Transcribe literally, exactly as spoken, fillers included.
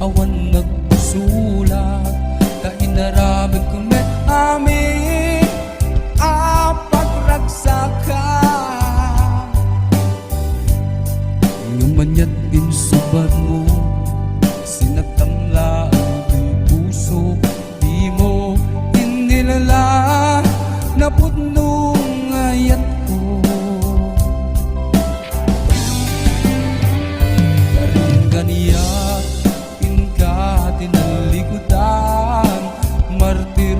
Awan nagsulat, ta inaramidko met amin a pagragsakam. Ngem ania't insubadmo, sinaktam laeng ti pusok, dimo inilala napudno nga ayatko. Karin kaniak inka tinallikudan, martir